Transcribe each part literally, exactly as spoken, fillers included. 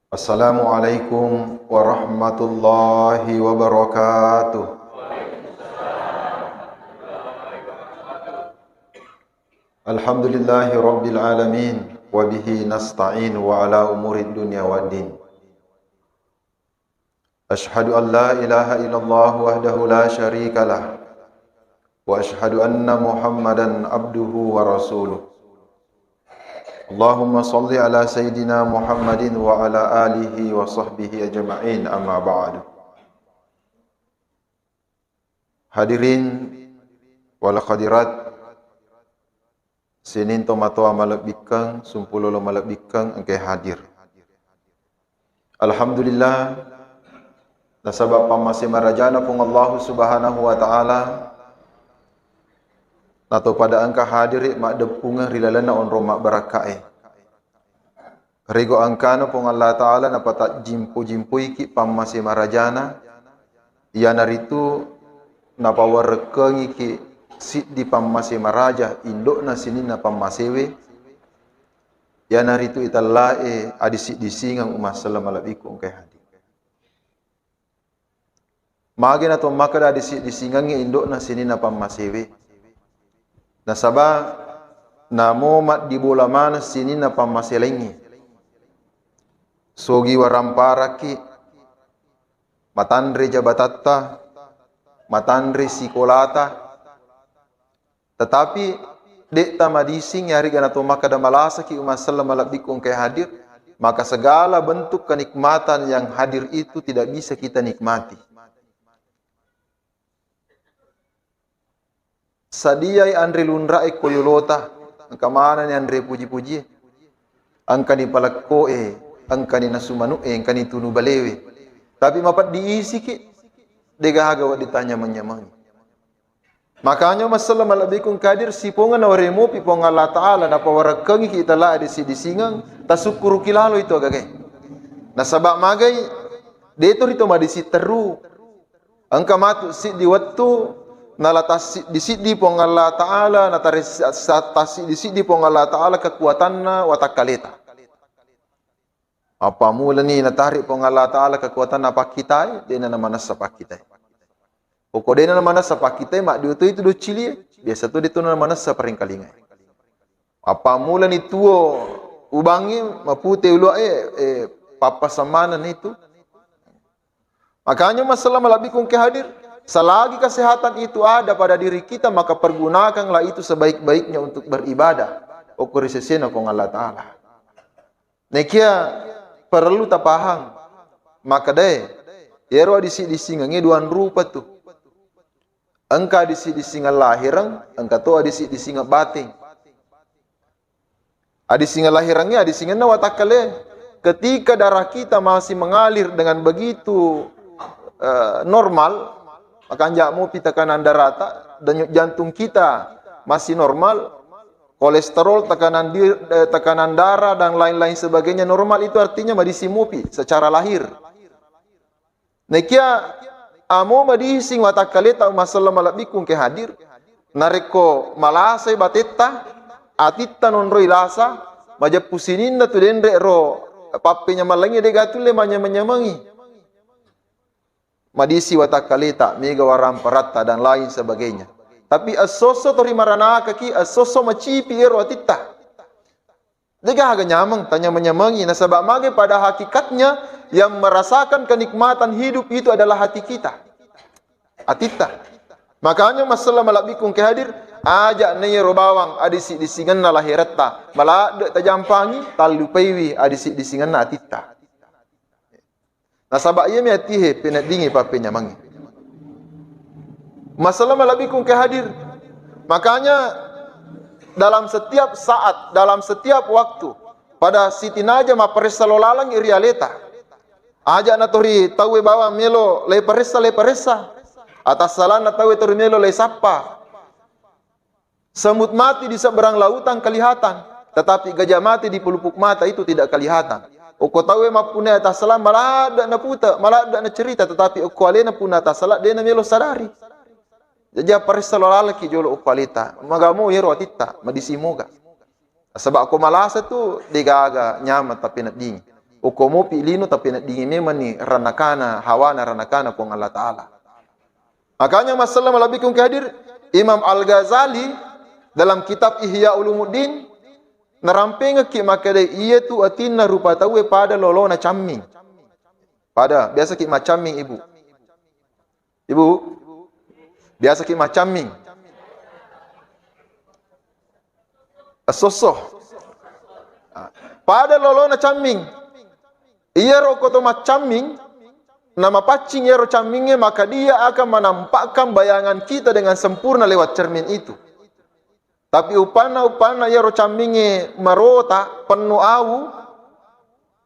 Assalamualaikum warahmatullahi wabarakatuh. Alhamdulillahi rabbil alamin, wa bihi nasta'in wa ala umurid dunya waddin. Asyhadu an la ilaha illallah wahdahu la syarika lah, wa asyhadu anna Muhammadan abduhu wa rasuluh. Allahumma salli ala sayyidina Muhammadin wa ala alihi wa sahbihi ajma'in, amma ba'du. Hadirin wal hadirat, sining tomatoa malebbikkeng, sumpulolo malebbikkeng engkae hadir. Alhamdulillah, nasaba pammase marajana Puang Allahu Subhanahu wa Ta'ala, nato pada engka hadiri maddeppungeng ri lalenna onrong mabbarakkae. Rigo engkana Puang Allah Ta'ala napatajjimpu-jimpuiki pammase marajana, iyanaritu napawarekkengiki siddi pammase maraja, indo'na sininna pammasewe, iyanaritu itellae adisi-disingeng umma selleng malebbiku engkae hadir. Magi nato makkeda disi-, disingengngi indo'na sininna pammasewe. Nasaba namo maddibola maneng sininna pammase laingnge. Sogi waramparakki, matanre jabatatta, matanre sikolata, tetapi de'ta madising, yarega nato makkeda malasaki umma selleng malebbiku engkae hadir, maka segala bentuk kenikmatan yang hadir itu tidak bisa kita nikmati. Sadiai anre lunra'e ko yolota, engka manenni anre puji-pujie, engkani palekko'e, engkani nasu manu'e, engkani tunu balewe. Tapi mapeddi isiki, degaga wedding tanyameng-nyamengi. Makanya umma selleng malebbiku engkae hadir, sipongenna waremopi Puang Allah Ta'ala napawarekkengiki itella disi-disingeng, tasukkuruki lalo itu agagae. Nasaba magai, deto rito madising terru. Engka matu siddi wettu, nala tassiddi-siddi Puang Allah Ta'ala, natare-, sa-, tassiddi-siddi Puang Allah Ta'ala kekuatanna watakkaleta. Appammulani natarik Puang Allah Ta'ala kekuatanna pakkitai, de'na namanessa pakkitai. Pokok de'na namanessa pakkitai, maddiutu itu doccilie, biasa tu de'tu namanessa paringkalingai. Appammulani tuo ubangnge, mapute uluae, eh, pappasammanenni itu. Makanya umma selleng malebbiku engkae hadir, selagi kesehatan itu ada pada diri kita, maka pergunakanlah itu sebaik-baiknya untuk beribadah. Okko ri sesena Puang Allah Ta'ala. Nekia perlu tapahang, makkedae, yero adisi-disingengnge duang rupa tu. Engka adisi-disingeng lahireng, engka to adisi-disingeng bateng. Adisingeng lahirengnge, adisingenna watakkale. Ketika darah kita masih mengalir dengan begitu, eh, normal, makanja mupi tekanan darata, denyut jantung kita masih normal, kolesterol, tekanan di-, eh, tekanan darah, dan lain-lain sebagainya normal, itu artinya madising mupi secara lahir. Nekia amo madising watakkaleta umma selleng malebbiku engkae hadir. Narekko malasai batetta, atitta nonroi lasa, majeppu sininna tu denre ro pappenyameng laingnge, de'ga tulle manyameng-nyamengi. Madising watakkaleta, mega waramparatta dan lain sebagainya. Tapi esso-esso tori maranakaki, esso-esso macipi ero atitta. De'gaga nyameng, tanyameng-nyamengi, nasaba magai pada hakikatnya yang merasakan kenikmatan hidup itu adalah hati kita. Atitta. Makanya umma selleng malebbiku engkae hadir, aja' na iyaro bawang adisi-disingenna lahiretta, maladde' tajampangi, tallupaiwi adisi-disingenna atitta. Nasaba iyami atihe peneddingi pappenyamengnge. Umma selleng malebbiku engkae hadir. Makanya dalam setiap saat, dalam setiap waktu, pada sitinaja mapparessa lo laleng ri aleta. Aja' na tori tauwe bawang melo le paressa, le paressa. Atassalanna tauwe tori melo le sappa. Semut mati di seberang lautan kelihatan, tetapi gajah mati di pelupuk mata itu tidak kelihatan. Okko tauwe mappunai atassalang, maladde' napute, maladde' nacerita, tetapi okko alena punna atassalang, de' namelo sadari. Jaji, apparessa lo lalengki jolo okko aleta. Magamo iyaro atitta, madising moga. Saba' ko malasa tu de'gaga nyameng tappeneddingi. Okko mopi lino, tapi neddingi memanni ranakana, hawana ranakana Puang Allah Ta'ala. Makanya masalah malabikung ke hadir, Imam Al-Ghazali dalam kitab Ihya Ulumuddin narampengekki makkedai, iya tu atinna rupa tauwe pada lolona camming. Pada biasa ki macamming, Ibu. Ibu, biasa ki macamming. Esso-esso. Pada lolona camming. Iyaro ko to maccamming, na mapaccing iyaro cammingnge, maka dia akan menampakkan bayangan kita dengan sempurna lewat cermin itu. Tapi upanna, upanna iyaro cammingnge marota, pennu awu,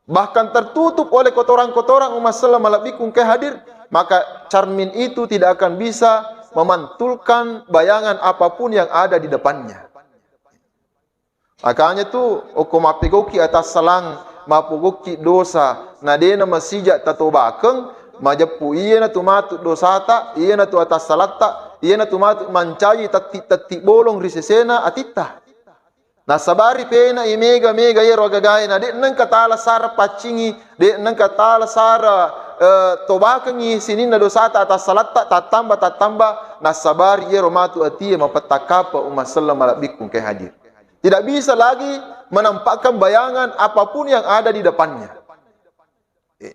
bahkan tertutup oleh kotoran-kotoran, umma selleng malebbiku engkae hadir, maka cermin itu tidak akan bisa memantulkan bayangan apapun yang ada di depannya. Makanya tu, okko mappegauki atassalang, mappegauki dosa, na dena masija tatobakeng, majeppu iyana tu matu dosata, iyana tu atassalatta, iyana tu matu mancaji tetti-tetti bolong ri sesena atitta. Nasabari pena i mega-mega iyaro agagae, na de nengka tala sara paccingi, de nengka tala sara, eh, tobakengi sininna dosata atassalatta, tattamba-tattamba, nasabari iyaro matu atie mapettakkapa, umma selleng malebbiku engkae hadir. Tidak bisa lagi menampakkan bayangan apapun yang ada di depannya. Eh.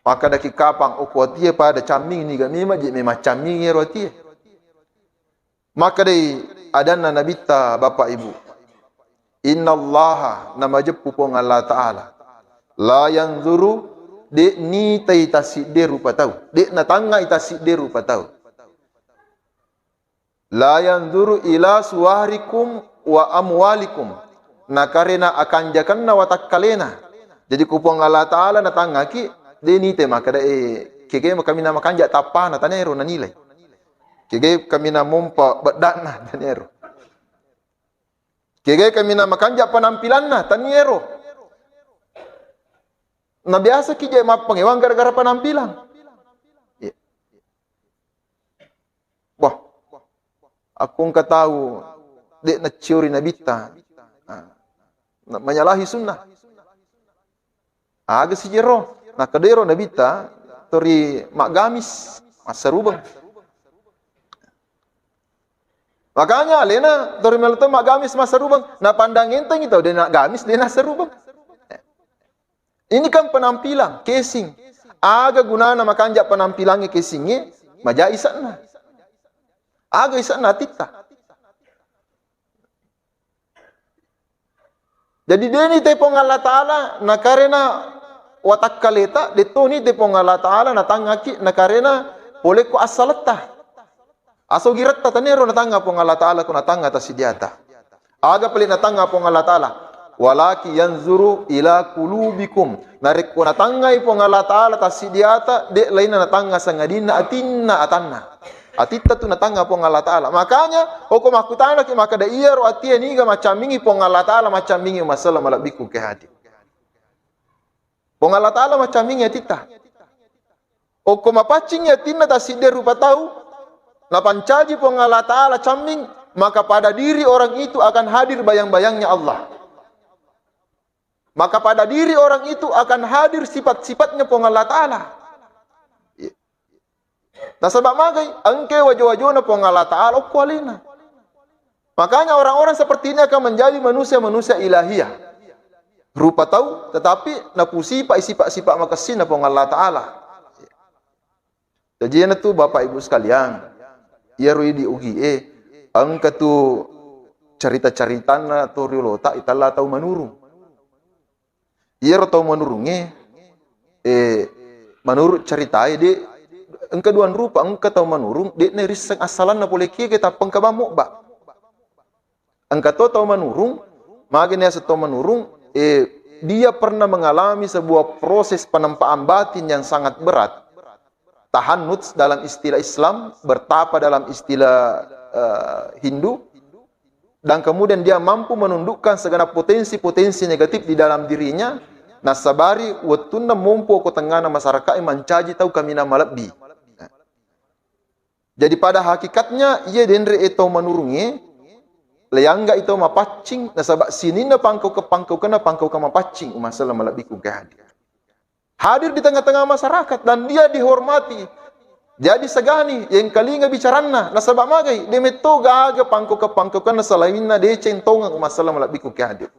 Makkedaki kapang, okko atie pada camming, niga memang je memang camming ero atie. Makkedai adanna Nabitta, Bapak Ibu, "Innallaha," namajeppu Puang Allah Ta'ala, "la yanzuru," de nitai tassidde rupa tau, de natangngai tassidde rupa tau. "La yanzuru ila suwarikum wa amwalikum." Nakarena akanjakenna watakkalena. Jadi ku Puang Allah Ta'ala natangngaki, de nite makkeda, eh, kege kaminang makanja tappana, tanero nanilai. Kege kaminang mompa beddana, tanero. Kege kaminang makanja penampilanna, taniero. Na biasa ki je mappangewang gara-gara penampilan. Iya. Wah, aku engka tau de nacciori Nabitta. Ah, na-, menyalahi sunnah. Aga sijero, na kedero Nabitta, tori maggamis, massarubeng. Makanya alena tori melo to maggamis massarubeng, napandang entengi tau de naggamis, de nassarubeng. Ini kan penampilan, casing. Aga gunana makanja penampilangnge, casingnge, maja ise'na. Aga ise'na atitta. Jadi de nite Puang Allah Ta'ala nakarena watakkaleta, de to nite Puang Allah Ta'ala natangngaki nakarena polekko assaletta. Asogiretta, tanero natangnga Puang Allah Ta'ala ko natangnga tassidiata. Aga pale natangnga Puang Allah Ta'ala? "Walaki yanzuru ila qulubikum." Narekko natangngai Puang Allah Ta'ala tassidiata, de lainna natangnga sangadinna atinna atanna. Atitta tu natangnga Puang Allah Ta'ala. Makanya, okko makkutanaki makkeda iyaro atie niga macammingi Puang Allah Ta'ala, macammingi umma selleng malebbiku engkae hadir. Puang Allah Ta'ala macammingi atitta. Okko mapaccingi atinna tassidde rupa tau, napancaji Puang Allah Ta'ala camming, maka pada diri orang itu akan hadir bayang-bayangnya Allah. Maka pada diri orang itu akan hadir sifat-sifatnya Puang Allah Ta'ala. Iya. Nasaba magai, engke wajo-wajona Puang Allah Ta'ala okko alena. Makanya orang-orang seperti ini akan menjadi manusia-manusia ilahiyah. Rupa tau, tetapi napusipai sifat-sifat makessinna Puang Allah Ta'ala. Jadi, iyanatu Bapak Ibu sekalian, iyaro idi ugie, engka tu carita-caritanna to riolota itella tau manurung. Iyaro tau manurungnge, eh, menurut caritae, de, engka duang rupa, engka tau manurung, de nairisseng assalanna pole kege tappa engka bang mobba. Engka to tau manurung, magi naseng tau manurung, eh, dia pernah mengalami sebuah proses penempaan batin yang sangat berat. Tahannut dalam istilah Islam, bertapa dalam istilah, eh, Hindu, dan kemudian dia mampu menundukkan segenap potensi-potensi negatif di dalam dirinya, nasabari wettunna mompo ko tengngana masyarakat mancaji tau kaminang malebbi. Jadi pada hakikatnya, iya denre e tau manurungnge, Leangga itu mapaccing, nasaba sininna pangkauke-, pangkaukenna pangkauke mapaccing, umma selleng malebbiku engka hadir. Hadir di tengah-tengah masyarakat dan dia dihormati. Jadi segani, yengkalinga bicaranna, nasaba magai, de metto gaga pangkauke-, pangkaukenna salainna deceng tongeng, umma selleng malebbiku engka hadir.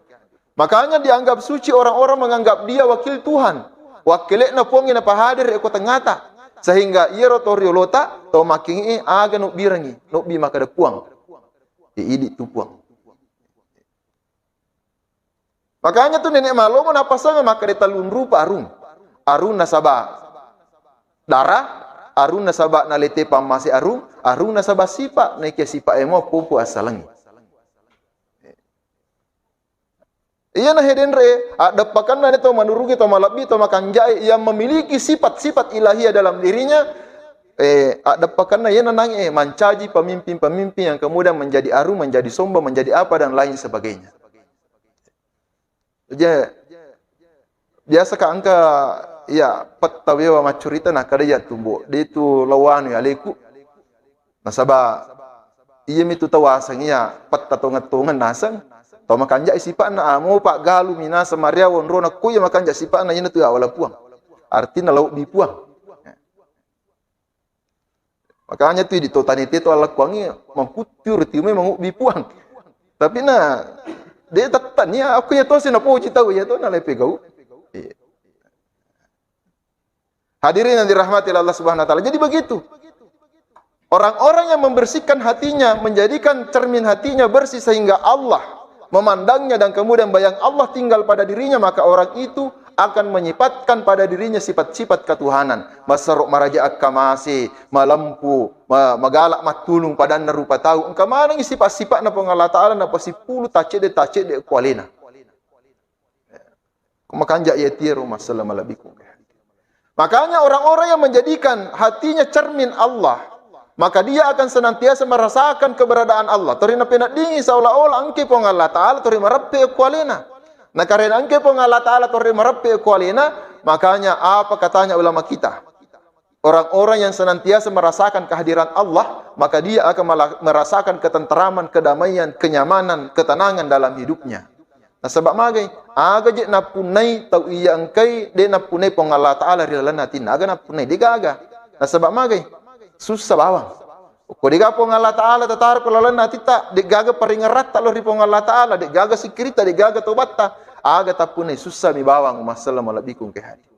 Makanya dianggap suci orang-orang menganggap dia wakil Tuhan. Wakkele'na Puangnge napahadir ko tengngata. Sehingga iyaro to riolota, to makkenge'e aga nubbirengngi, nubbi makkeda Puang. Idi tu Puang. Makanya tu Nenek Malomo napasang makkeda tellung rupa arung. Arung nasaba dara, arung nasaba nalete pammase arung, arung nasaba sipa, naekia sipa emo pompo assalengngi. Iyana hedenre, addeppakenna to manurungi, to malebbi, to makanjai yang memiliki sifat-sifat ilahiyah dalam dirinya, eh, addeppakenna iyana nange mancaji pemimpin-pemimpin yang kemudian menjadi aru, menjadi somba, menjadi apa dan lain sebagainya. Jadi, biasa ka engka iya petta wewa maccurita nakkeda iya tumbo, de tu lawanu aleku. Nasaba iyami tu tau aseng iya petta tongeng-tongeng naseng, tau makanjai sipa'na, amo paggalumi naseng maria wonrona, ko iya makanja sipa'na iyana tu awala Puang. Artinya laubbi Puang. Makanya tu idi to tanete to alakkuangi makuttur tiumai mangubbi Puang. Tapi na de tettania aku iya to sinapoji tau iya to nalepe gau. Iya. Hadirin yang dirahmati oleh Allah Subhanahu wa Ta'ala. Jadi begitu. Orang-orang yang membersihkan hatinya, menjadikan cermin hatinya bersih sehingga Allah memandangnya dan kemudian bayang Allah tinggal pada dirinya, maka orang itu akan menyifatkan pada dirinya sifat-sifat ketuhanan. Maserro maraja akkamase, malempu, ma-, magala mattulung padanna rupa tau. Engka manengi sifat-sifatna Puang Allah Ta'ala napasipulu tacedde-tacedde kualena. Makanja iya tiero masalah malebbiku. Makanya orang-orang yang menjadikan hatinya cermin Allah, maka dia akan senantiasa merasakan keberadaan Allah. Tori napeneddingi seolah-olah engke Puang Allah Ta'ala tori mareppe kualena. Nakarena engke Puang Allah Ta'ala tori mareppe kualena, makanya apa katanya ulama kita? Orang-orang yang senantiasa merasakan kehadiran Allah, maka dia akan mela-, merasakan ketenteraman, kedamaian, kenyamanan, ketenangan dalam hidupnya. Nasaba magai, aga je nappunnai tau iya engkai, de nappunnai Puang Allah Ta'ala ri lalenna atinna. Aga nappunnai, de gaga. Nasaba magai, sussa bawang. Ko de gaga Puang Allah Ta'ala tataro ko lalenna atitta, de gaga paringeratta lo ri Puang Allah Ta'ala, de gaga sikiritta, de gaga tobatta. Aga tappunnai, sussa mi bawang, umma selleng malebbiku engkai hadir.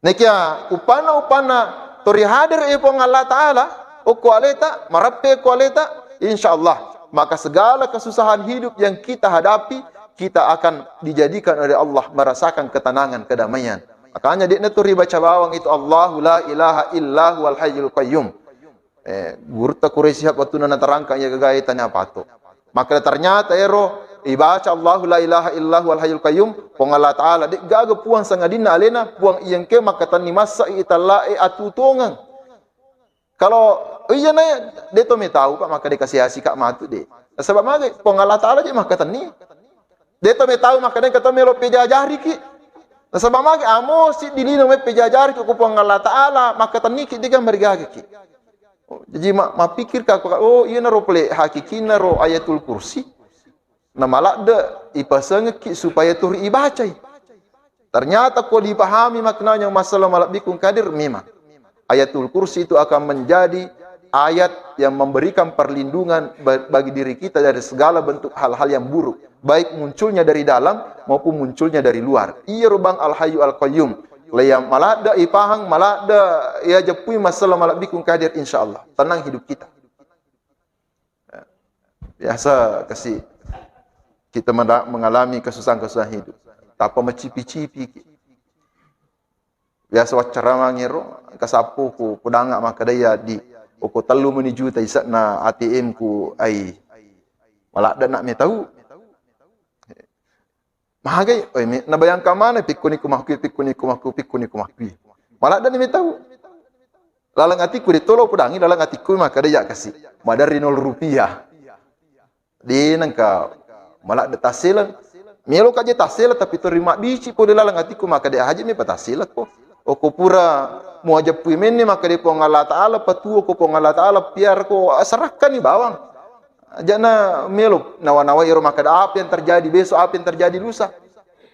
Nekia upanna-upanna tori hadir e Puang Allah Ta'ala, okko aleta, mareppe ko aleta, insya Allah, maka segala kesusahan hidup yang kita hadapi, kita akan dijadikan oleh Allah merasakan ketenangan, kedamaian. Makanya dekna tu ribaca bawang itu, Allahu la ilaha illa huwal hayyul qayyum. Eh, gurutta Quraisy Shihab wattunna natarangka iya gagae tanya pato. Maka ternyata ero ibaca Allahu la ilaha illa huwal hayyul qayyum, Puang Allah Ta'ala, de gaga puang sangadinna alena, puang iya engke makkatenni massa i tallae atutongeng. Kalau iya na de to metau, Pak, maka de kasiasi ka matu de. Nasaba magai Puang Allah Ta'ala je makkatenni. De to metau makkedai engka to melo pejajariki. Nasaba magi amo siddi lino mai pejajariki ko Puang Allah Ta'ala, makkatenniki de gaga marigagaki. Oh, jaji ma-, mappikirka ko, oh, iyanaro pole hakikinna ro Ayatul Kursi. Namaladde ipasengekki supaya turi ibacai. Ternyata ko dipahami maknanya masalah malebbiku engka hadir memang. Ayatul Kursi itu akan menjadi ayat yang memberikan perlindungan ba-, bagi diri kita dari segala bentuk hal-hal yang buruk, baik munculnya dari dalam maupun munculnya dari luar. Iyaro bang Al-Hayyu Al-Qayyum. Lea maladde ipahang, maladde iya jeppui masalah malebbiku engka hadir, insya Allah. Tenang hidup kita. Biasa kasi kita meda-, mengalami kesusahan-kesusahan hidup. Tapa macipi-cipi. Biasa waccaramangngero, engka sappo ku pudanga makkedai, di, okko tellu meni juta ise'na A T M ku ai. Maladde na metau. Magai, oi, me-, nabayangkan mana pikkuni ku makkui, pikkuni ku makkui, pikkuni ku makkui. Maladde ni metau. Laleng atiku de tolo pudangi, laleng atiku makkeda iya kasi. Maderri nol rupiah. De nengka maladde tasseleng. Melo ka je tasseleng, tapi tori mabbici pole laleng atiku makkeda haji mi patasseleng ko. Okko pura muajeppui menni makkeda Puang Allah Ta'ala, patuo ko Puang Allah Ta'ala, piara ko, aserakkani bawang. Ajana melo nawa-nawai ero makkeda apa yang terjadi besok, apa yang terjadi lusa.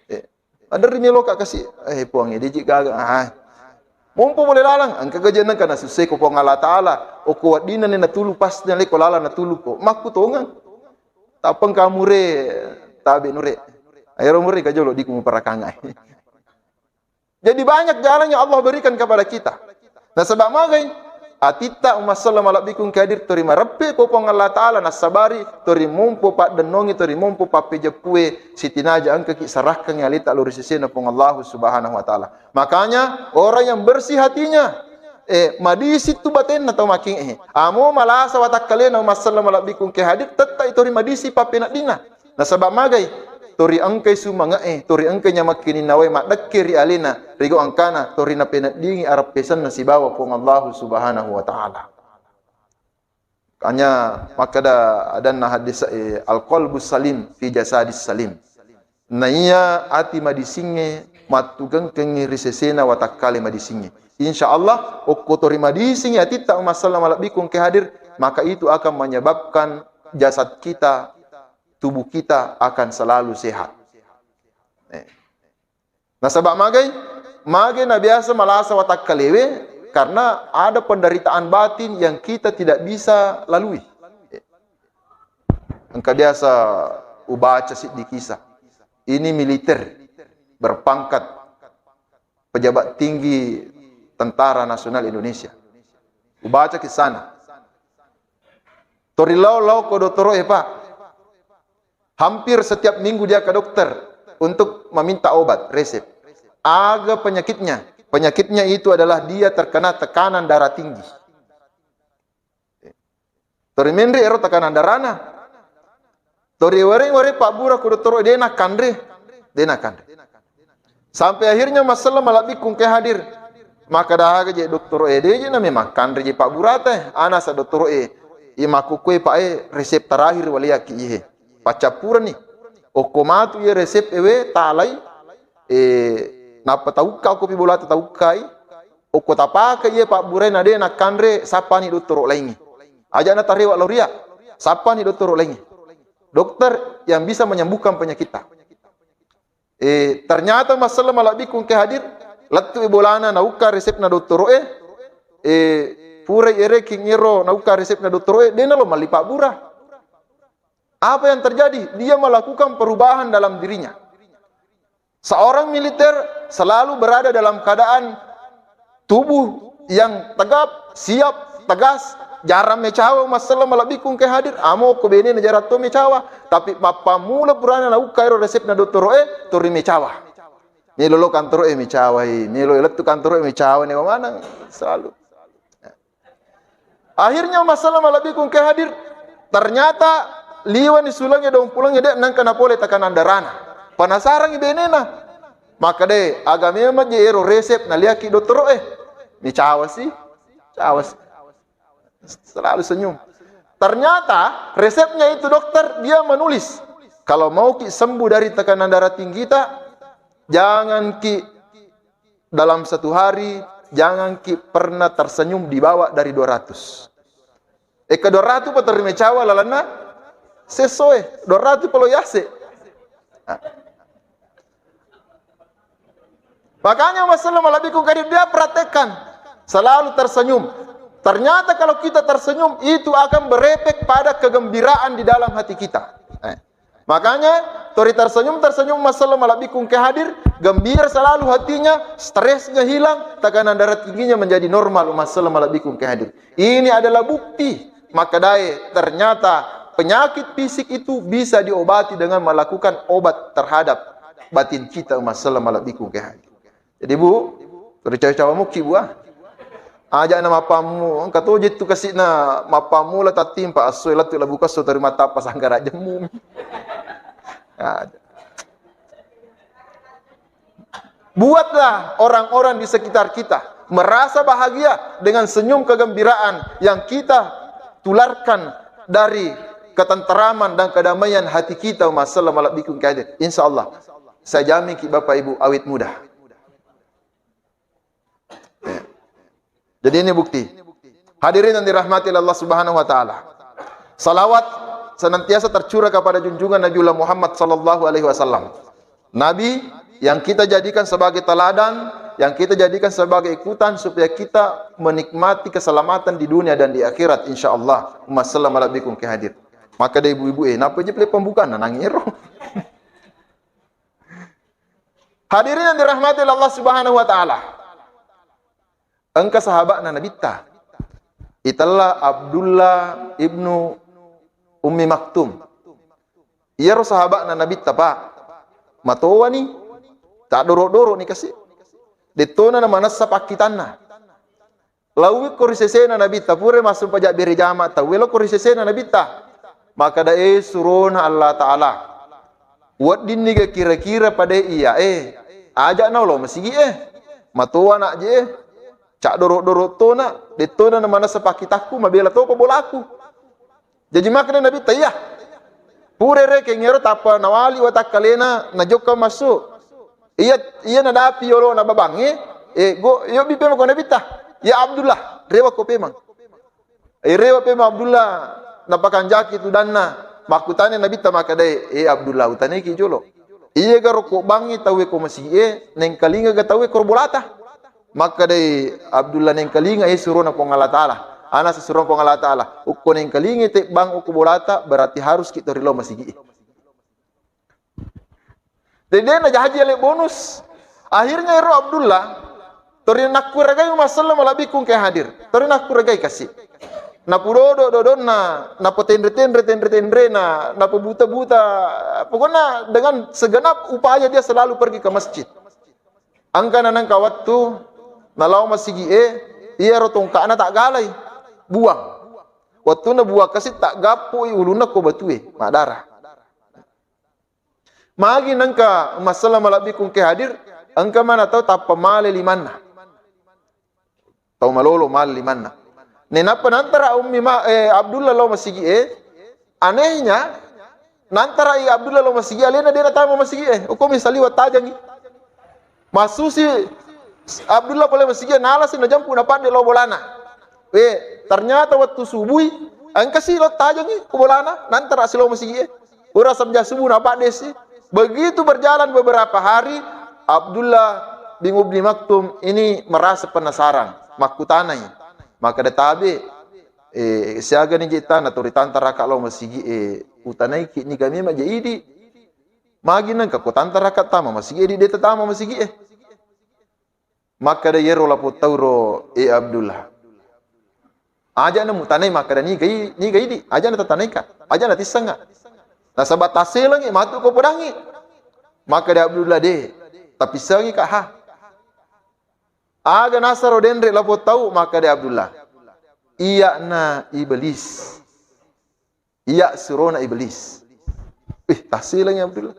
Eh, maderri melo ka kasi, eh, Puang, eh, deji gaga. Ah. Mompo bole lalang, engka gajenna kana susse ko Puang Allah Taala. Oko waddina ne natulu pas ne leko lalang natulu ko. Makku tongang. Tapeng kamure tabe nure. Aero muri kajolo diku muparakangai. Jadi banyak jalan yang Allah berikan kepada kita. Nasaba magai, atitta umma selleng malebbiku engka hadir tori mareppe ko Puang Allah Taala, nasabari tori mompo paddennongi, tori mompo pappejeppue, sitinaja engkaki sarakkangi aleta lao ri sesena Puang Allah Subhanahu wa Taala. Makanya orang yang bersih hatinya, eh, madisi tu batenna tau making, eh. Amo malasa watakkalena umma selleng malebbiku engka hadir, tettai tori madisi pappeneddinna. Nasaba magai, tori engkai sumange'e, tori engkai nyamakkininnawae maddekke ri alena, rigau angkana, tori napeneddingi areppesenna sibawa Puang Allahu Subhanahu wa Ta'ala. Makanya makkeda adanna hadis, eh, al-qalbus salim fi jasadis salim. Naiya ati madisingnge mattugengkengngi ri sesena watakkale madisingnge. Insya Allah, okko tori madisingngi atitta umma selleng malebbiku engka hadir, maka itu akan menyebabkan jasad kita tubuh kita akan selalu sehat. Eh. Nasaba magai, magai na biasa malasa watakkalewe karena ada penderitaan batin yang kita tidak bisa lalui. Eh. Engka biasa ubaca siddi kisah. Ini militer berpangkat pejabat tinggi Tentara Nasional Indonesia. Ubaca kisahna. Tori lao, lao ko dottoro'e, Pak. Hampir setiap minggu dia ke dokter untuk meminta obat, resep. Aga penyakitnya? Penyakitnya itu adalah dia terkena tekanan darah tinggi. Tori menre ero tekanan darahna. Tori wareng-wareng pabbura ku dottoro'e, de' nakanre, de' nakanre. Sampai akhirnya umma selleng malebbiku engka hadir. Makkeda aga je dottoro'e, de' je na memang kanre je pabburata. Anasa dottoro'e, iya makkukue, Pak, e, resep terakhir waleaki ihe. Paccappurani. Okko matu iya resep ewe talai, eh, nappa taukka okko pi bolata taukkai. Okko tapake iya pabburai na de' nakanre, sappani dottoro laingngi. Aja na tarewa lao ria, sappani dottoro laingngi. Dokter yang bisa menyembuhkan penyakitta. Eh, ternyata umma selleng malebbiku engka hadir, lettu i bolana naukka resepna dottoro'e, eh, purai ereking ero naukka resepna dottoro'e, de' nalo malli pabbura. Apa yang terjadi? Dia melakukan perubahan dalam dirinya. Seorang militer selalu berada dalam keadaan tubuh yang tegap, siap, tegas, jarang mecawa umma selleng malebbiku engka hadir, amo ko benena jarang to mecawa, tapi mappammula purana naukka ero resepna dottoro'e, tori mecawa. Melo lo kantoro'e mecawai, melo lettu kantoro'e mecawai, ne maneng selalu. Akhirnya umma selleng malebbiku engka hadir, ternyata liwani sulengnge daung pulengnge de' nengka napole tekanan darahna. Penasarangi benena. Makkeda, aga memang je ero resep naliaki dottoro'e? Mecawa si, cawa si. Selalu senyum. Ternyata resepnya itu dokter, dia menulis, kalau mau ki sembuh dari tekanan darah tinggi ta, jangan ki dalam satu hari, jangan ki pernah tersenyum di bawah dari dua ratus. Eka dua ratus pa terima cawa lalanna sesoe, dua ratus pa lo yase. Nah. Makanya umma selleng malebbiku engka hadir, dia praktekkan selalu tersenyum. Ternyata kalau kita tersenyum, itu akan berefek pada kegembiraan di dalam hati kita. Eh. Makanya, tori tersenyum, tersenyum umma selleng malebbiku engka hadir, gembira selalu hatinya, stresnya hilang, tekanan darah tingginya menjadi normal umma selleng malebbiku engka hadir. Ini adalah bukti makkedae ternyata penyakit fisik itu bisa diobati dengan melakukan obat terhadap batin kita umma selleng malebbiku engka hadir. Jadi, Bu, tori cawa-cawa mukki, Bu, ah. Aja na mappammu, engka to jettu kasi'na mappammula tattimpa, esso lettu labu kesso tori mattappa sanggara jemmu. Aja. Buatlah orang-orang di sekitar kita merasa bahagia dengan senyum kegembiraan yang kita tularkan dari ketenteraman dan kedamaian hati kita, umma selleng malebbiku engka hadir. Insya Allah, saya jamin ki Bapak Ibu awet muda. Ya. Jadi ini bukti. Hadirin yang dirahmati Allah Subhanahu wa Ta'ala. Salawat senantiasa tercurah kepada junjungan Nabiullah Muhammad sallallahu alaihi wasallam. Nabi yang kita jadikan sebagai teladan, yang kita jadikan sebagai ikutan supaya kita menikmati keselamatan di dunia dan di akhirat, insya Allah. Umma sallam ala bikum ke hadir. Maka dé ibu-ibu, eh, napa je pembukaan, nah, nangiro. Hadirin yang dirahmati Allah Subhanahu wa Ta'ala. Engka sahaba'na Nabitta. Itella Abdullah ibnu Ummi Maktum. Iyaro sahaba'na Nabitta, Pak. Matowani. Taddoro-doroni kasi. Dettona namanessa pakkitanna. Laowi ko ri sesena Nabitta, pura massumpajang bere jama tauwe lao ko ri sesena Nabitta. Makkeda, eh, surona Allah Ta'ala. Weddinni ga kira-kira pada iya, eh, aja'na lao masigi, eh. Matoa nak je, eh. Caddoro-doro tona, dettona namanessa pakkitakku, mabela topa bolaku. Jaji makkeda Nabitta, iya. Pura rekeng ero tappa nawali watakkalena najokka massu. Iya, iya nadapi yolona babangnge, eh, go, yobbi pemeng ko Nabitta. Ya Abdullah, rewa ko pemeng. Eh, rewa pemeng Abdullah, napakanjaki tudanna. Makkutana Nabitta makkedae, eh, Abdullah, utanaiki jolo. Iya garo ko bangngi tauwe ko masigi e, nengkalinga ga tauwe ko bolata. Makkedai Abdullah, nengkalinga, eh, surona Puang Allah Ta'ala. Ana sesurona Puang Allah Ta'ala. Ukko nengkalinga tebbang ukko bolata, berarti harus ki tori lao masigi. Jadi dia najahaji ale bonus. Akhirnya ero Abdullah, tori nakkuragai Umma Sallam malabbiku ke hadir. Tori nakkuragai kasi. Napudodo dodonna, napotenre-tenre, tenre-tenrena, napobuta-buta. Pokoknya dengan segenap upaya dia selalu pergi ke masjid. Engkana nengka wettu nalao masigi'e, iyaro tongka'na taggalai, buang. Wettunna buang kasi, taggappui ulunna ko batue, maddara. Magi nengka masalah malabbiku engka hadir, engka mana tau tappa male limanna. Tau malolo male limanna. Nenappa nantara Ummi Ma-, eh, Abdullah lao masigi e, anehnya, nantara i Abdullah lao masigi, alena de natama masigi e. Okko misali wattajangi. Massusi Abdullah pole masigi, nalasi najampu napadde lao bolana. Eh, ternyata wettu subui, engkasi lao tajangi ko bolana, nantara si lao masigi e. Ura samja subuh napaddesi. Begitu berjalan beberapa hari, Abdullah bin Ummi Maktum ini merasa penasaran, makkutanai. Makkeda tabe, eh, siaga ni je tana tori tantaraka lao masigi e, utanaiki niga memang je idi. Magi nengka ko tantaraka tama masigi e, di de tatama masigi e. Makkeda iyaro lapong tau ro, eh, Abdullah. Aja'na mutanai, makkeda niga i-, niga idi, aja'na tatanaika, aja'na tissengnga. Nasaba tasselengngi, matu ko podangngi. Makkeda Abdullah, de, tapissengngi ka ha. Aga nasaro denre lapong tau, makkeda Abdullah. Iya'na Iblis. Iya surona Iblis. Ih, tasselengngi Abdullah.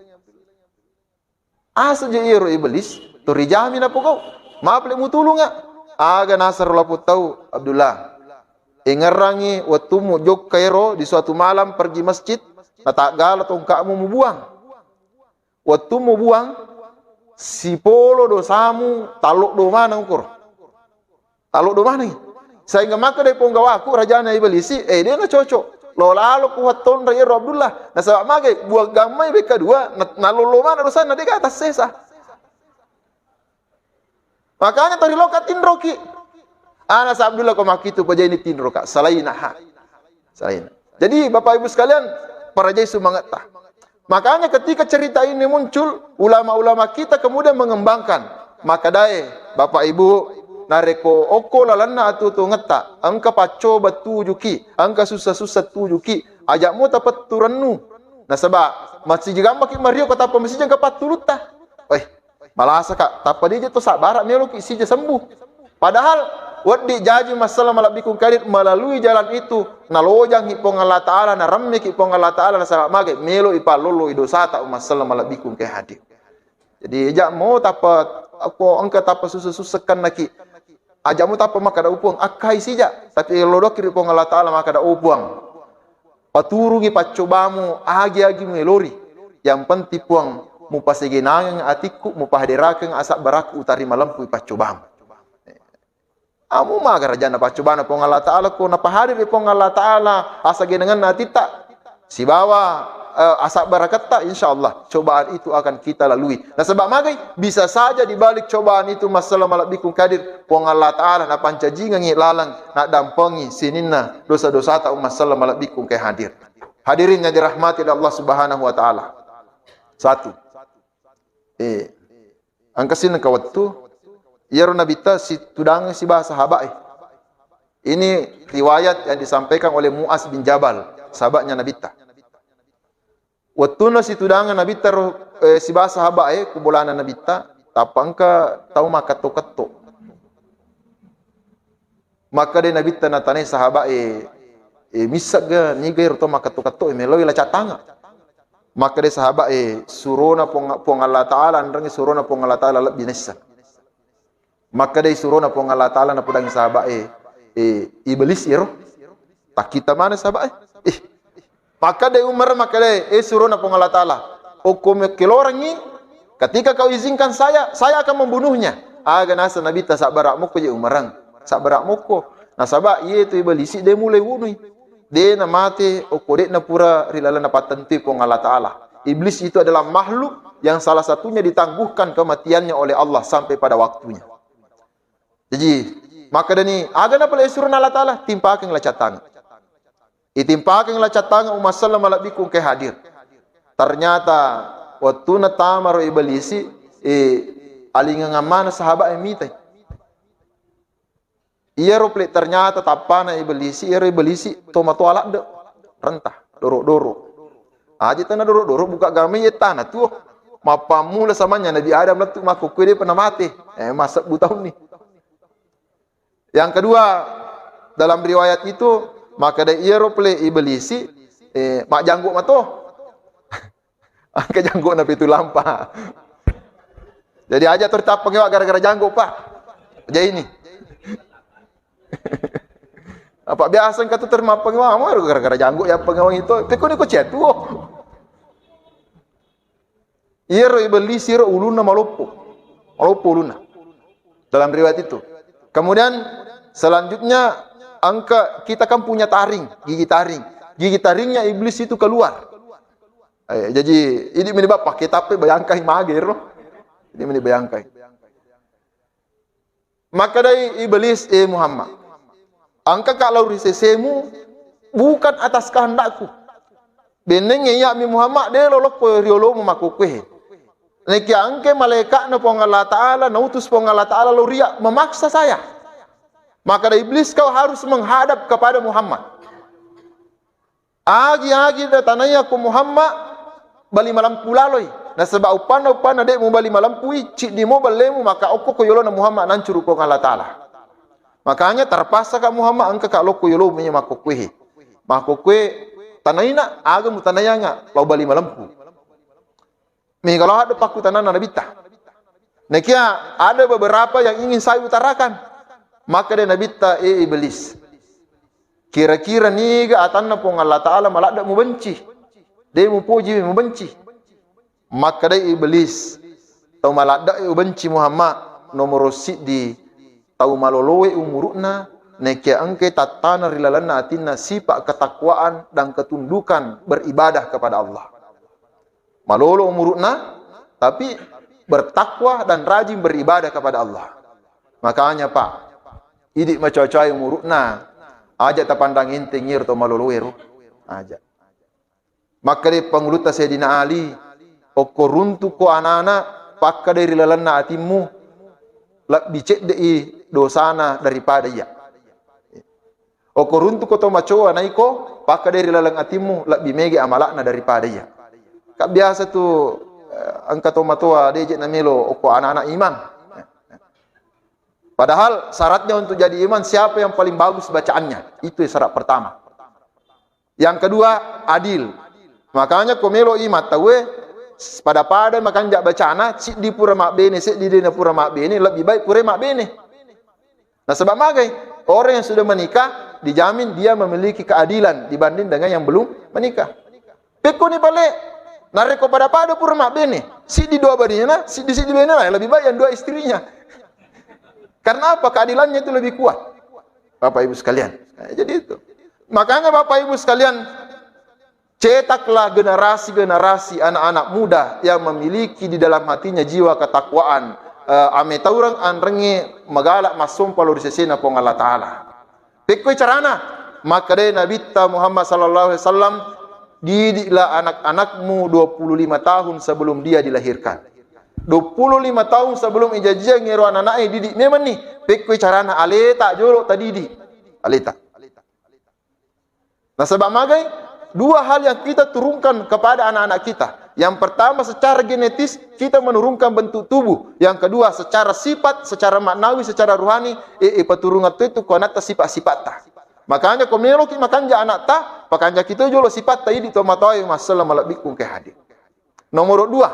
Asa je iyaro Iblis, tori jami napogau. Mapale mutulunga. Aga nasaro lapong tau, Abdullah. Ingerrangi wettummu jokka ero di suatu malam pergi masjid, nataggala tongka'mu mubuang. Wettummu buang, sipolo dosamu tallo do maneng ukoro. Tallo do maneng. Sehingga makkeda ponggawaku rajana Iblisi, eh, de na cocok. Lo lalo ku hattonra iyaro Abdullah. Nasaba magai buang gammai bekka dua, na-, nalollo mana dosanna, de ga tassesa. Makanya tori loka tinroki. Ana sa Abdullah ko makkitu pajaini tinroka. Salaina ha. Salaina. Jadi Bapak Ibu sekalian, parajai sumangetta. Makanya ketika cerita ini muncul, ulama-ulama kita kemudian mengembangkan. Makkedae, Bapak Ibu, narekko okko lalenna atuo-tuongetta, engka paccoba tujuki, engka sussa-sussa tujuki, aja'mo tapettu rennu. Nasaba, masiji gammaki mario ko tappa masiji engka pattulutta. Oi, malasaka, tappa dije to sabbara meloki sija sembuh. Padahal wedding jaji masalah malabbiku engka hadir, melalui jalan itu nalojangi Puang Allah Ta'ala, naremmeki Puang Allah Ta'ala, nasaba magai melo ipalloloi dosata, umma sallam malabbiku engka hadir. Jadi, aja'mo tappa, okko engka tappa sussa-sussa kennaki. Aja'mo tappa makkeda, "Oh, Puang, akkai sija." Tapi lo doki ri Puang Allah Ta'ala makkeda, "Oh, Puang, paturungi paccobamu, agi-agi muelori. Yang penting, Puang, mupasegenangeng atikku, mupahaderakeng asabbarakku, utarima lempui paccobamu." Amu maga rajanna paccobana Puang Allah Ta'ala, ko napahadiri Puang Allah Ta'ala asagenangenna atitta. sibawa, eh, asabbaraketta, insya Allah cobaan itu akan kita lalui. Nasaba magai, bisa saja di balik cobaan itu, masalah malebbiku engka hadir, Puang Allah Ta'ala napancajingengi laleng naddampengi sininna dosa-dosata, umma sallam malebbiku engka hadir. Hadirin yang dirahmati oleh Allah Subhanahu wa Ta'ala. Satu. Eh, engka sining engka wettu, iyaro Nabitta situdangeng sibawa sahabat e. Ini riwayat yang disampaikan oleh Muaz bin Jabal, sahabatnya Nabitta. Wettunna situdangeng Nabitta ro, eh, sibawa sahabat e ku bolana Nabitta, tappa engka tau makketto-ketto. Makkeda Nabitta natanai sahabat e, "E, missegga niga ero to makketto-ketto e, meloi lacatanga?" Makkeda sahabat e, "Surona Puang, Puang Allah Ta'ala, enrengngi surona Puang Allah Ta'ala lebbi naisseng." Makkeda surona Puang Allah Ta'ala napudangi sahabat e, "E, Iblis ero." Takkita mana sahabat e? Ih, Makkeda Umar, makkeda, "Eh, surona Puang Allah Ta'ala, okko mekkelorengngi, ketika kau izinkan saya, saya akan membunuhnya." Aga naseng Nabitta, "Sabbara mokko je Umarang, sabbara mokko." Nasaba iye tu Iblis de mulai wunui. De namate okko de napura ri lalenna pattentui Puang Allah Ta'ala. Iblis itu adalah makhluk yang salah satunya ditangguhkan kematiannya oleh Allah sampai pada waktunya. Jadi, makkedani, "Aga napale surona Allah Ta'ala, timpakeng lacatang." Itimpakeng lacatang umma sallam malebbiku engka hadir. Ternyata wettunna tamaro Iblisi, eh, alingang ammana sahabat e mitai. Iyaro pale ternyata tappana Iblisi, iyaro Iblisi tomatoa ladde. Rentah, doro-doro. Aja tana doro-doro buka gamai ye tana tuo. Mappammula samanya Nabi Adam lettu makkukue de pernah mate. Eh, masebbu taunni. Yang kedua, dalam riwayat itu, makkeda iyaro pale Iblisi, eh, majjanggo mato. Engka janggo na pitu lampa. Jadi aja tertappengewa gara-gara janggo, Pak. Jadi ini. Apa biasa engka tu termappengewa, gara-gara janggo ya pengewang itu. Pekko ni ko cetuo. Iyaro Iblis iyaro ulunna maloppo. Maloppo ulunna. Dalam riwayat itu. Kemudian selanjutnya engka kita kan punya taring, gigi taring. Gigi taringnya Iblis itu keluar. Eh, jadi, idi meni bappa, kita pe bayangkai mage ro. Idi meni bayangkai. Makkedai Iblis, "Eh Muhammad, engkaka lao ri sesemu bukan atas kehendakku. Bennengnge iya'mi Muhammad de lo lokko riolomu makkukue. Nekia engke malaika'na Puang Allah Ta'ala, nautus Puang Allah Ta'ala lo ria memaksa saya." Makkeda Iblis, "Kau harus menghadap kepada Muhammad." Agi-agi natanaiya ko Muhammad, bali malempu laloi. Nasaba uppanna-uppanna de mubali malempui, ciddi mo ballemu, maka okko ko yolona Muhammad nancuru ko Allah Ta'ala. Makanya terpaksa ka Muhammad engka ka lokko yolomu iya makkokkoe. Makkokkoe tanaina, aga mutanaianga, lao bali malempu. Mega lao hadde pakkutananna Nabitta. Nakia ada beberapa yang ingin saya utarakan. Makkeda Nabitta, "Eh Iblis, kira-kira niga atanna Puang Allah Ta'ala maladde mubenci? De mupoji mubenci?" Makkedai Iblis, "Tau maladde ubenci Muhammad, nomoro siddi tau maloloe umuru'na, nakia engke tattana ri lalenna atinna sifat ketakwaan dan ketundukan beribadah kepada Allah." Malolo umuru'na, tapi bertakwa dan rajin beribadah kepada Allah. Makanya, Pak, idi macoa-coai umuru'na, aja tapandang enteng iyaro to maloloe ro. Aja. Makkeda pangulutta Sayyidina Ali, "Okko runtuko anana, pakkeda ri lalenna atimmu, lebbi cedde'i dosana daripada iya." Okko runtuko to macoa naiko, pakkeda ri laleng atimmu, lebbi mega amala'na daripada iya. Ka biasa tu, eh, engka to matoa deje namelo okko anak-anak iman. Padahal syaratnya untuk jadi iman, siapa yang paling bagus bacaannya? Itu syarat pertama. Yang kedua, adil. Makanya ko melo iman tauwe, pada-pada makanja bacana, siddi pura mabbene, siddi dena pura mabbene, lebih baik pura mabbene. Nasaba magai? Orang yang sudah menikah dijamin dia memiliki keadilan dibanding dengan yang belum menikah. Pekkoni pale, narekko pada-pada pura mabbene, siddi dua benena, siddi-siddi benena, lebih baik yang dua istrinya. Karena apa? Keadilannya itu lebih kuat. Bapak Ibu sekalian. Nah, jadi itu. Makanya Bapak Ibu sekalian, Cetaklah generasi-generasi anak-anak muda yang memiliki di dalam hatinya jiwa ketakwaan, eh, ametaureng anrengnge magala massompa lao ri sesena Puang Allah Ta'ala. Pekkoi carana? Makkedai Nabitta Muhammad sallallahu alaihi wasallam, "Didiklah anak-anakmu dua puluh lima tahun sebelum dia dilahirkan." Dua puluh lima tahun sebelum ijajiang ero anak-anaknya didik memang ni. Pekkoi carana? Aleta jolo tadidik. Aleta. Nasaba magai? Dua hal yang kita turunkan kepada anak-anak kita. Yang pertama, secara genetis kita menurunkan bentuk tubuh. Yang kedua, secara sifat, secara maknawi, secara rohani, e, e paturungan tu itu ko anatta sifat-sifatta. Makanya ko meloki makanja anatta, pakanja kita jolo sifatta idi to matoa massala malebbiku ke hadir. Nomoro dua,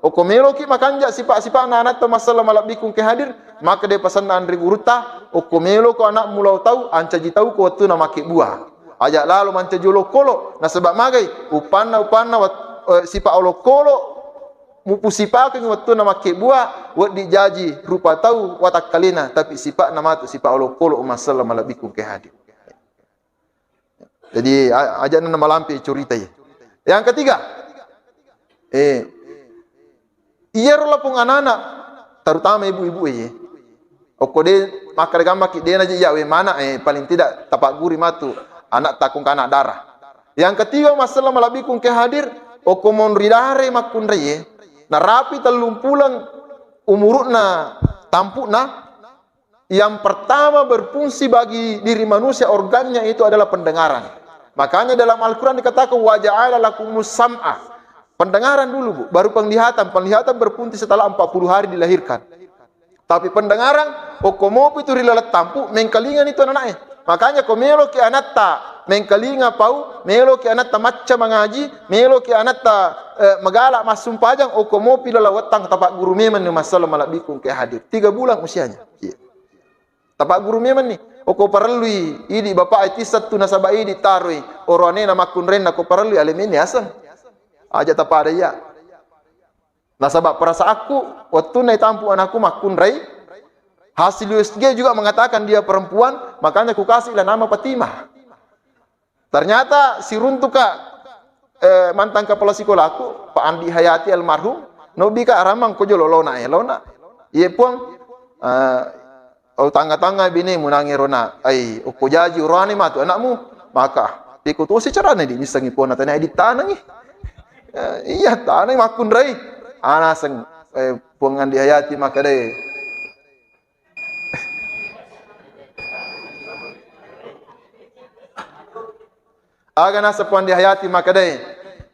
okko meloki makanja sifat-sifatna anatta massala malebbiku ke hadir, maka de pasanna anre gurutta, okko meloko anakmu lao tau, ancaji tau ko wettuna makke bua. Aja lalo mancaji olokolo, nasaba magai? Upanna, upanna wat-, eh, sifat olokolo mupusipakeng wettuna makke bua, weddi jaji rupa tau watakkalena, tapi sifat na matu sifat olokolo massala malebbiku ke hadir. Jadi, a-, aja na malampe curita ya. Yang ketiga, eh, iyaro lapong anak-anak, terutama ibu-ibu ya. Okko de, makkeda gammaki de na je iya we mana, eh, paling tidak tapagguru matu anak takung kana darah. Yang ketiga, massala malebbiku ke hadir, okko monri dare makkunrai ya. Narapi tellung pulang umuruna tampukna, yang pertama berfungsi bagi diri manusia organnya itu adalah pendengaran. Makanya dalam Al-Quran dikatakan, "Wa ja'ala lakumus sam'a." Pendengaran dulu, Bu, baru penglihatan. Penglihatan berfungsi setelah empat puluh hari dilahirkan. Tapi pendengaran, okko mopi tu ri laleng tampu, mengkalinga ni tu anaknya. Makanya ko meloki anatta mengkalinga pau, meloki anatta macca mangaji, meloki anatta, eh, magala massumpajang, okko mopi laleng wettang tapagguru memang ni massala malebbiku ke hadir. Tiga bulan usianya. Iya. Tapagguru memang ni. Okko parellui, idi bapak itu sattu nasaba idi taroi. Oroanena makkunrenna ko parellui, ale meni aseng. Aja tapada iya. Nasaba perasaanku, wettunna itampu anakku makkunrai, hasil U S G juga mengatakan dia perempuan, makanya kukasihlah nama Fatimah. Ternyata siruntuka, eh, mantan kepala sikolaku, Pak Andi Hayati almarhum, nobika ramang ko jolo lona, eh, lona. Iye puang, eh, oh, tangga-tangga bine munangi rona, ai, okko jaji urane matu anakmu, maka, piko tosi carane di misangi puang na tania di tanangi. Eh, iya, tanai makkunrai. Anaseng, eh, Puang Andi Hayati makkedai. Aga naseng Puang Andi Hayati makkedai,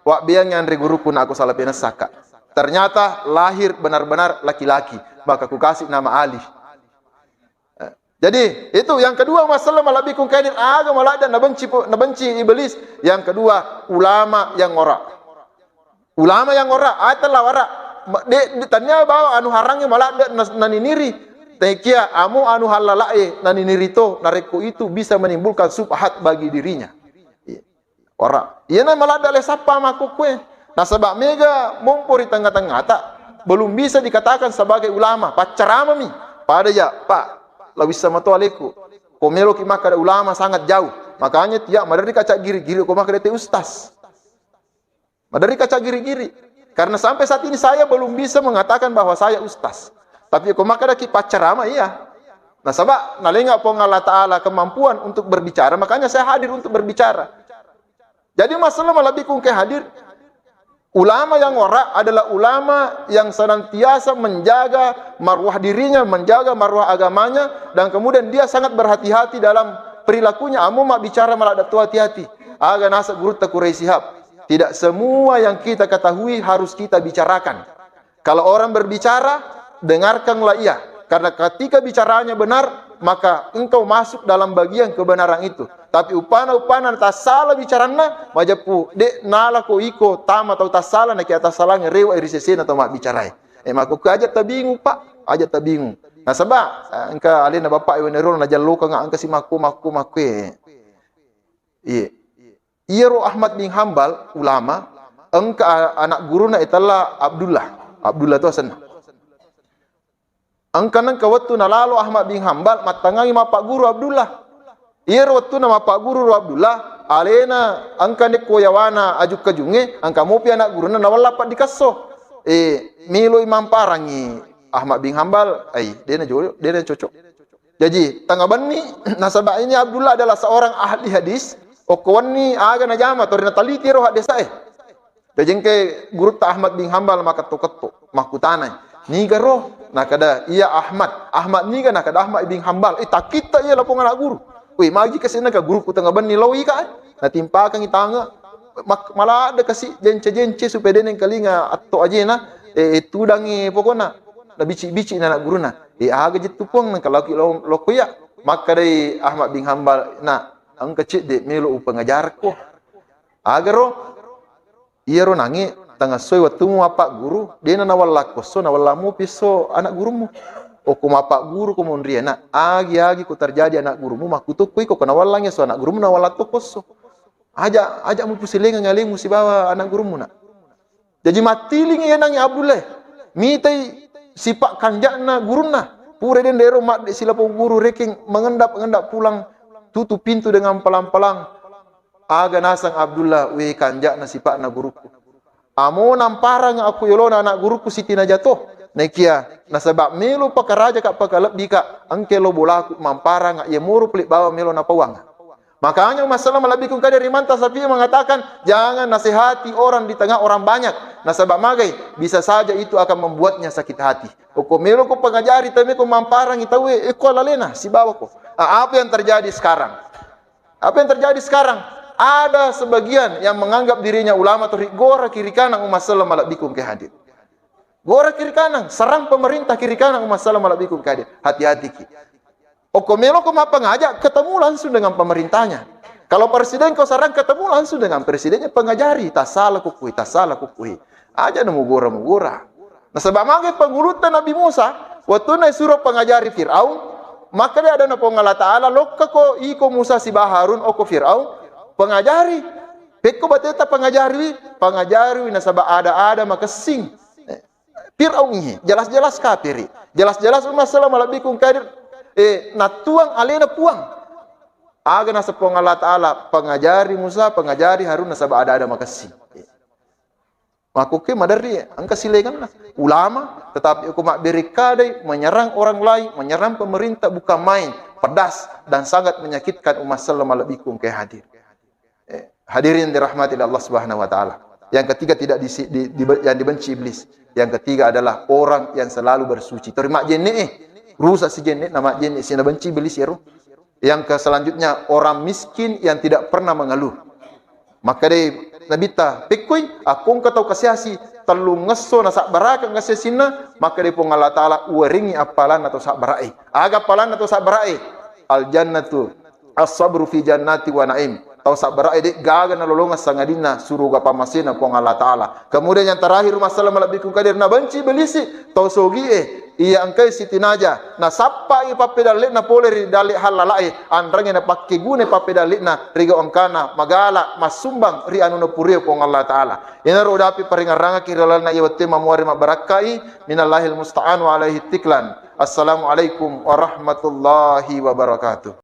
"Wabbiangngi anre guruku, na aku salah penessaka. Ternyata lahir benar-benar laki-laki, maka kukasih nama Ali." Eh, jadi, itu yang kedua, masalah malabbiku kadir, aga maladda nabenci pu-, nabenci iblis. Yang kedua, ulama yang ora. Ulama yang ora, atau lawara. Ma-, de-, de-, tania bawa anu harangnge maladda nas-, naniniri. Tekia amo anu halalae naniniri to, narekko itu bisa menimbulkan subhat bagi dirinya. Iya. Ora. Iyana maladda le sappa makkukkue. Nasaba mega mompo ri tengnga-tengngata, belum bisa dikatakan sebagai ulama, paccaramami. Pada ya, Pak, lawissa mato aleku. Ko meloki makkada ulama sangat jauh. Makanya tiap maderri kaca giri-giri ko makkada te ustaz. Maderri kaca giri-giri. Karena sampai saat ini saya belum bisa mengatakan bahwa saya ustaz. Tapi ko makkadaki paccarama, iya. Nasaba nalenga Puang Allah Ta'ala kemampuan untuk berbicara, makanya saya hadir untuk berbicara. Jadi masalah malabbiku ke hadir, ulama yang ora adalah ulama yang senantiasa menjaga marwah dirinya, menjaga marwah agamanya, dan kemudian dia sangat berhati-hati dalam perilakunya. Amo mabbicara maladda to hati-hati. Aga naseng gurutta Quraish Shihab, tidak semua yang kita ketahui harus kita bicarakan. Kalau orang berbicara, dengarkanlah ia. Karena ketika bicaranya benar, maka engkau masuk dalam bagian kebenaran itu. Tapi upana-upana tassala bicaranna, majeppu, de nalako iko tama tau tassala, nakia tassalangnge rewa ri sesena tau mabbicarae. Eh, makkukku aja tabingung, Pak. Aja tabingung. Nasaba, eh, engka alena bapak wenero najallokang engka si makku, makku, makku, eh. Iya. Iyaro Ahmad bin Hambal, ulama, engka a-, anak guruna itella Abdullah. Abdullah tu asenna. Engka nengka wettu nalalo Ahmad bin Hambal, mattangangi mappagguru Abdullah. Iyaro wettuna mappagguru ro Abdullah, Alena engka nekko yawana ajukka junge, engka mopi anak gurunna nawella paddikesso. Eh, meloi mamparangi Ahmad bin Hambal, ai, dena jolo, dena cocok. Jaji, tengnga benni, nasaba ini Abdullah adalah seorang ahli hadis, okko wenni aga najama, tori nateliti ro haddesae. Jaji engka gurutta Ahmad bin Hambal makketto-ketto, makkutanai, "Niga ro?" Nakada, "Iya Ahmad." "Ahmad niga?" Nakada, "Ahmad bin Hambal." Eh, takkitta iya lapong anak guru. "Wih, magi kasi engka guruku tengnga benni lao ika, eh?" Natimpakangi tange, mak-, maladde kasi jence-jence supaya dena engkalinga atto ajena, eh, eh, tudangi pokona. Nabici-bici na anak guruna. "Eh, aga jettu Puang nengka laoki lo-, lokko iya?" Makkadai Ahmad bin Hambal, "Na, engka cedde melo upangajarakko." "Agaro?" "Iyaro nange, tangessoi wettumu mappagguru, dena nawellakko esso, nawella mopi esso anak gurummu. Okko mappagguru ko monriana, agi-agi ko terjadi anak gurummu, makkutokko iko ko nawellangi esso anak gurummu, nawella tokko esso. Aja, aja mupusilengeng alemu sibawa anak gurummu, Nak." Jaji mattilingi yenangi Abdullah, mitai sipa kanja'na gurunna. Pura dendero madde silapong guru rekeng mengendap-endap pulang, tutup pintu dengan pelan-pelan. Aga naseng Abdullah, "We, kanja'na sipa'na gurukku. Amo namparang aku yolona anak gurukku Siti Najah to. Naikia nasaba melo pakarajaka pakalebbika, engke lo bolaku mamparang iya moro pale bawa melo napauang." Makanya Umma Sallam malebbiku engka ri manta Syafi'i mengatakan, "Jangan nasihati orang di tengah orang banyak. Nasaba magai, bisa saja itu akan membuatnya sakit hati." Okko melo ko pengajari tau meko mamparangi tau e, eko alalena sibawa ko. A-, apa yang terjadi sekarang? Apa yang terjadi sekarang? Ada sebagian yang menganggap dirinya ulama, tori gora kiri kanan Umma Sallam malebbiku engka hadir. Gora kiri kanan, serang pemerintah kiri kanan Umma Sallam malebbiku engka hadir. Hati-hati ki. Okko melo ko mappangaja, ketemu langsung dengan pemerintahnya. Kalau presiden ko serang, ketemu langsung dengan presidennya, pengajari, tasala kukui, tasala kukui. Aja nemu gora-mugora. Nasaba mage pangulutta Nabi Musa, wettunna isuro pangajari Firaun, makkeda adanna Puang Allah Ta'ala, "Lokkako iko Musa sibawa Harun okko Firaun, pangajari." Pekko bateta pangajariwi, pangajariwi nasaba ada-ada makessing. Eh, Firaun ihe, jelas-jelas kafiri. Jelas-jelas Umma Sallam malebbiku engka hadir, eh, nattuang alena Puang. Aga naseng Puang Allah Ta'ala, "Pangajari Musa, pangajari Harun nasaba ada-ada makessing." Makkukke maderri, engka silengenna. Ulama, tetapi okko mabberekkadai, menyerang orang lain, menyerang pemerintah bukan main, pedas dan sangat menyakitkan Umma Sallam malebbiku engka hadir. Eh, hadirin dirahmati Allah Subhanahu wa Ta'ala. Yang ketiga tidak di, di, di, yang dibenci iblis. Yang ketiga adalah orang yang selalu bersuci. Tori majjenne, eh, rusak si jenne, na majjenne, si nabenci iblis ya, ro. Yang ke selanjutnya, orang miskin yang tidak pernah mengeluh. Makkedai Nabitta, "Pekkoi, akko engka tau kasiasi, tellungesso nasabbaraka kasiasinna," makkedai Puang Allah Ta'ala, "Uweringi appalanna tau sabbara'e." Aga appalanna tau sabbara'e? "Al jannatu, as-sabru fi jannati wa na'im." Tau sabbara'e de gaga nalolongeng sangadinna suruga pammasena Puang Allah Ta'ala. Kemudian yang terakhir, Umma Sallam malebbiku engka hadir, nabenci iblisi, tau sogie, iya engkai Siti Najah, nasappai pappedalle'na pole ri dalle hallala'e, anrengnge napakkeguna pappedalle'na ri gau engkana magala massumbang ri anunna purio Puang Allah Ta'ala. Iyanaro udapi paringerrangaki ri lalenna iya wettu mamuare mabbarakkai, minallahil musta'an wa alaihi tiklan. Assalamualaikum warahmatullahi wabarakatuh.